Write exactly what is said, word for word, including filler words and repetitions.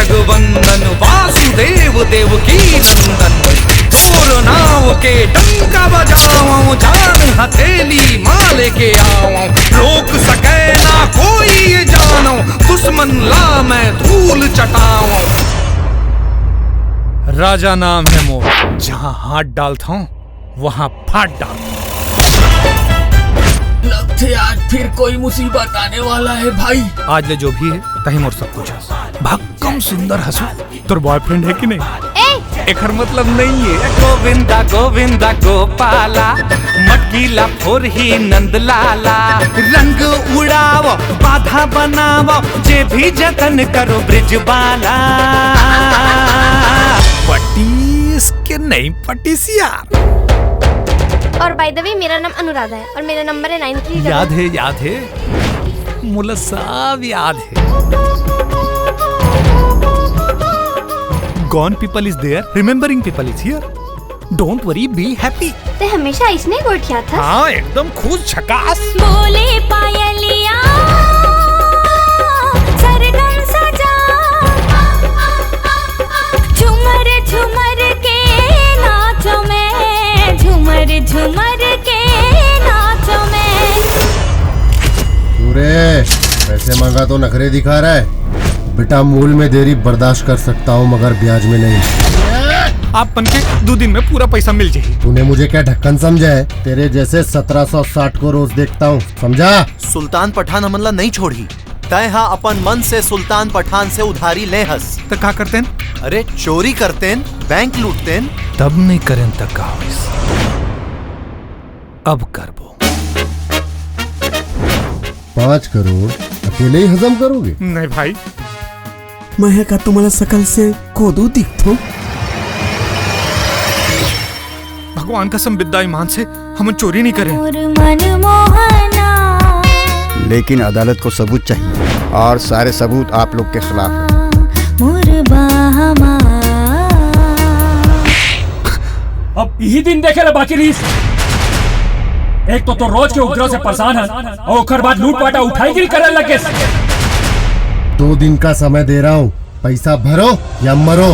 जगवंदन वासुदेव देवकी नंदन, तोर नाव के डंका बजावं, जान हथेली मा लेके आवं, रोक सके ना कोई ये जानव, दुश्मन ला मैं धूल चटावं। राजा नाम है मोर, जहां हाथ डालता हूं वहां फाट डाल। लगथे आज फिर कोई मुसीबत आने वाला है भाई। आज ले जो भी है, तहीं मोर सब कुछ है। भक्कम सुंदर हंसू, तोर बॉयफ्रेंड है कि नहीं? ए! एकर मतलब नहीं है। गोविंदा गोविंदा गोपाला, मटकीला फोरही नंदलाला, रंग उड़ाव, बाधा बनाव, जे भी जतन करो ब्रिज बाला। पटीस के नहीं पटीस यार। और by the way, मेरा नाम अनुराधा है और मेरा नंबर है नाइन थ्री। याद है, याद है, मोला सब याद है। Gone people is there, remembering people is here. Don't worry, be happy. ते हमेशा इसने गोठिया था। हाँ, एकदम खुश झकास। बोले पायलिया सरगम सजा, झुमर झुमर के नाचो मैं, झुमर झुमर के नाचो मैं। पूरे पैसे मांगा तो नखरे दिखा रहा है। बेटा, मूल में देरी बर्दाश्त कर सकता हूँ, मगर ब्याज में नहीं। आप मन के दो दिन में पूरा पैसा मिल जाए। तूने मुझे क्या ढक्कन समझा है? तेरे जैसे सत्रह सौ साठ को रोज देखता हूँ, समझा? सुल्तान पठान हमन ला नहीं छोड़ही। तय हा अपन मन से सुल्तान पठान से उधारी ले हस। त का करतेन? अरे, चोरी करतेन, बैंक लूटतेन। तब नहीं करेन त का होइस? अब करबो। पाँच करोड़ अकेले ही हजम करोगे? नहीं भाई। मैं का तुम्हारा शकल से कोदू दिखथो? भगवान कसम, बिद्दा ईमान से हमन चोरी नहीं करे। मोर मनमोहना। लेकिन अदालत को सबूत चाहिए और सारे सबूत आप लोग के खिलाफ है। मोर बाहमा। अब यही दिन देखे ला बाकी रहीस। एक तो, तो रोज के उपद्रव से परेशान है और ओकर बाद लूटपाटा उठाईगिरी करे लगे। दो दिन का समय दे रहा हूँ, पैसा भरो या मरो।